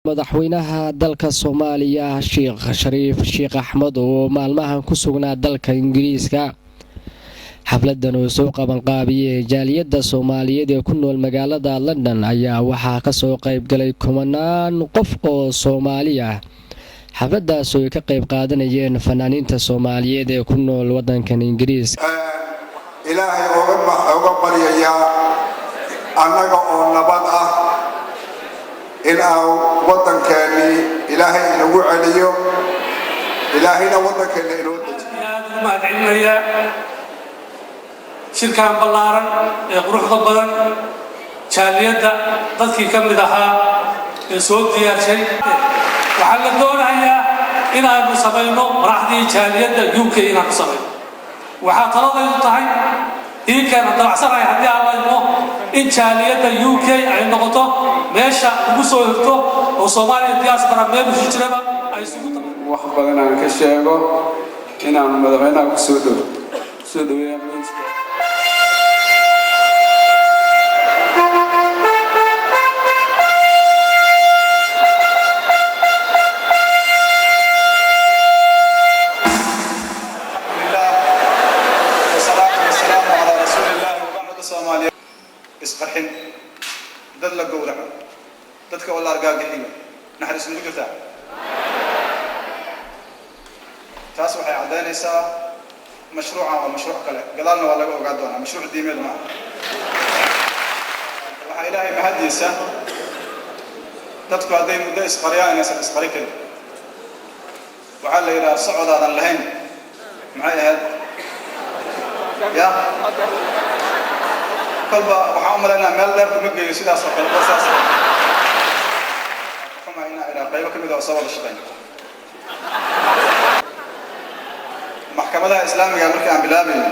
Madaxweynaha dalka Soomaaliya, Sheekh Shariif Sheekh Axmed, oo maalmahan ku sugnaa dalka Ingiriiska, xafladan uu soo qabanqaabiyey jaaliyadda Soomaaliyeed ee ku nool magaalada London ayaa waxaa kasoo qaybgalay kumanaan qof oo Soomaali ah. Xafladaas oo ay ka qayb qaadanayeen fanaaniinta Soomaaliyeed ee ku nool wadankan Ingiriiska. Ilaahay oga baryayaa annaga oo nabad ah in aan waddankeennii Ilaahay inagu celiyo, Ilaahayna waddankeenna inoo dejiyo. Aad ugu mahadcelinayaa shirkan ballaaran ee quruxda badan, jaaliyadda dadkii ka mid ahaa ee soo diyaarshay. Waxaa la doonayaa inaanu samayno madaxdii jaaliyadda UK, inaanu samayno. Waxaa taladaydu tahay ii keena dabacsanahay haddii aan layno in jaaliyadda UK ay noqoto meesha ugu soo hirto oo Soomaaliya diaspora meel ushi jiraba ay isugu Wax badan aan ka sheego inaanu madaxweynaha kusoo dhow kusoo dhaweeya. والصلاة والسلام على رسول الله وبعد. Soomaaliya isqarxin, dad la gowraco, dadka oo la argagaxiyo, naxariis ugu jirtaa? Taas waxay caddaynaysaa mashruucan waa mashruuc kale, gadaalna waa laga ogaa doonaa. Mashruuc diimeed maaha. Waxaa Ilaahay mahaddiisa, dadku hadday muddo isqariyaan inaysan isqari karin. Waxaa la yidhaha socodaadan lahayn maxay ahayd ya kolba waxaan u malaynaa meel dheer kuma geeyo. Sidaas oo kale saas xuma inaa idhaa qaybo ka mid ah oo soo wada shaqeyn maxkamadaha Islaamiga markii aan bilaabayno,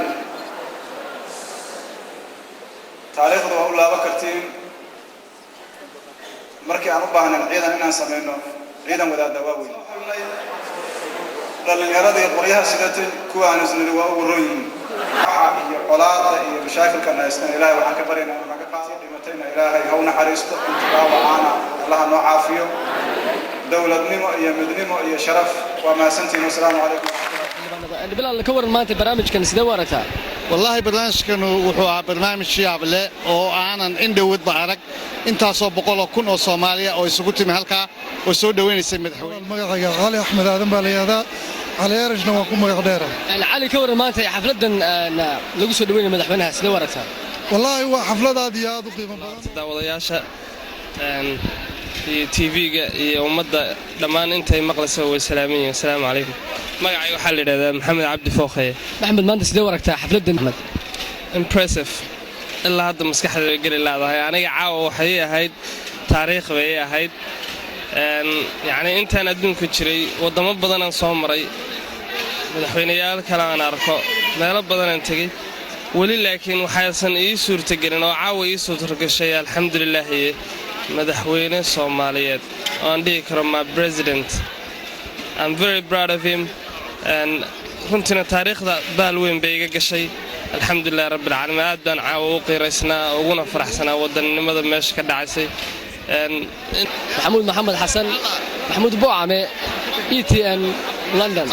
taariikhda waa u laaban kartiin. Markii aan u baahnayn ciidan inaan samayno, ciidan wadaadda waa weyn. Dhallinyaradii qoryaha sidatay kuwa aan isniri waa ugu roon yihiin. Waxa iyo colaada iyo mashaakilkan haystan, Ilaahay waxaan ka baryaynaa inuu naga qaado. Dhimatayna Ilaahay ha u naxariisto, inta dhaawacaana Allaha noo caafiyo. Dowladnimo iyo midnimo iyo sharaf. Waa mahadsantihiin. Wasalaamu calaykum waraxmatullah. Bilaal, ka waran maanta barnaamijkan, sidee u aragtaa? Wallaahi, barnaamijkanu wuxuu ahaa barnaamij yaab leh oo aanan indhowadba arag, intaasoo boqoloo kun oo Soomaaliya oo isugu timi halkaa oo soo dhowaynaysay madaxweyne. Magacayga Cali Axmed Aadan baa la yihahdaa, Cali Erajna waan ku magac dheera. Cali, ka waran maanta xafladan lagu soo dhaweynaya madaxweynaha, sidee u aragtaa? Wallaahi, waa xaflad aad iyo aad u qiimo badan. Daawadayaasha iyo TV-ga iyo ummadda dhammaan intay maqlaysa way salaaman yihiin. Asalaamu calaykum. Magacay waxaa la yidhahdaa Maxamed Cabdi Fookheye. Maxamed, maanta sidee u aragtaa xafladan? Impressive. Ilaa hadda maskaxda way geli laadahay aniga. Caawa waxay ii ahayd taariikh bay ii ahayd. Yacnii intaan adduunka jiray waddamo badanaan soo maray, madaxweyneyaal kale aan arko, meelo badanaan tegey weli, laakiin waxaysan ii suurtagelin oo caawa ii suurtagashay, alxamdulilaahi, madaxweyne Soomaaliyeed oo aan dhihi karo my president. I'm very proud of him. Runtiina taariikhda baal weyn bay iga gashay. Alxamdulilah rabbilcaalamiin. Aad baan caawa u qiiraysnaa uguna faraxsanaa wadannimada meesha ka dhacaysay. Maxamuud Maxamed Xasan, Maxamuud Boocame, ETN, London.